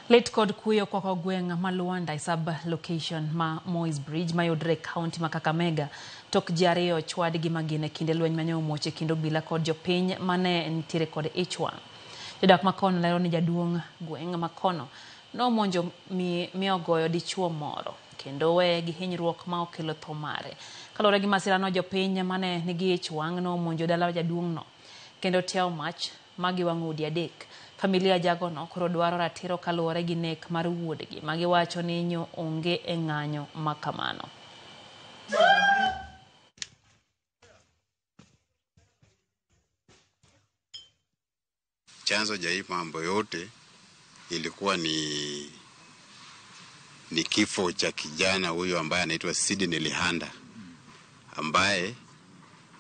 Lit kod kuyo kwako gweng' ma Luanda e sub location ma Moi's Bridge mayudre e kaunti ma Kakamega tok ji ariyo ochwad gi magina e kinde lweny mane omuoch e kind obila kod jopiny mane nitiere kod ich wang'. Jodak makono lero ni jaduong' gweng' makono nomonjo mi ogoyo dichuo moro kendo oweye gi hinyruok ma okelo tho mare. Kaluwore gi masirano, jopiny mane nigi ich wang' nomonjo dala jaduong'no kendo tiawo mach ma giwang'o udi adek. Familia jagono koro dwaro ratiro kaluwore gi nek mar wuodgi ma giwacho ni nyo onge e ng'anyo ma kamano. Chanzo cha hii mambo yote ilikuwa ni kifo cha kijana huyu ambaye anaitwa Sidney Lihanda, ambaye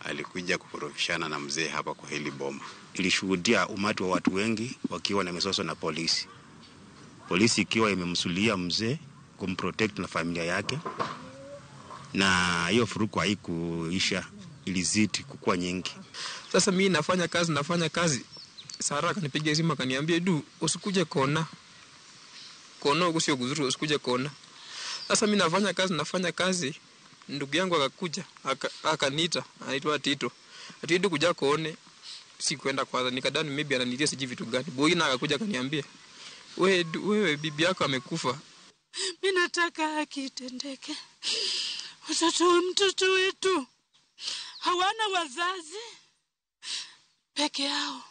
alikuja kukorofishana na mzee hapa kwa hili boma. Ilishuhudia umati wa watu wengi wakiwa na mizozo na polisi. Polisi ikiwa imemsulia mzee kumprotect na familia yake, na hiyo furuku haikuisha, ilizidi kukua nyingi. Sasa mimi nafanya kazi. Sara akanipigia simu akaniambia, du, usikuje kona. Kona huko sio kuzuri, usikuje kona. Sasa mimi nafanya kazi. Ndugu yangu akakuja, akaniita, anaitwa Tito. Ati Tito kuja kuone, sikuenda kwanza, nikadhani maybe ananitia sijui vitu gani. Boy na akakuja akaniambia, wewe bibi yako amekufa. Mimi nataka haki itendeke. Mtoto wetu hawana wazazi peke yao.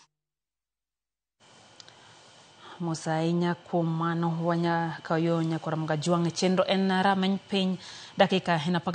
Musa ahinya kuom mano wanya kayo nyakora mga juang' chenro en rameny piny dakika en apaga.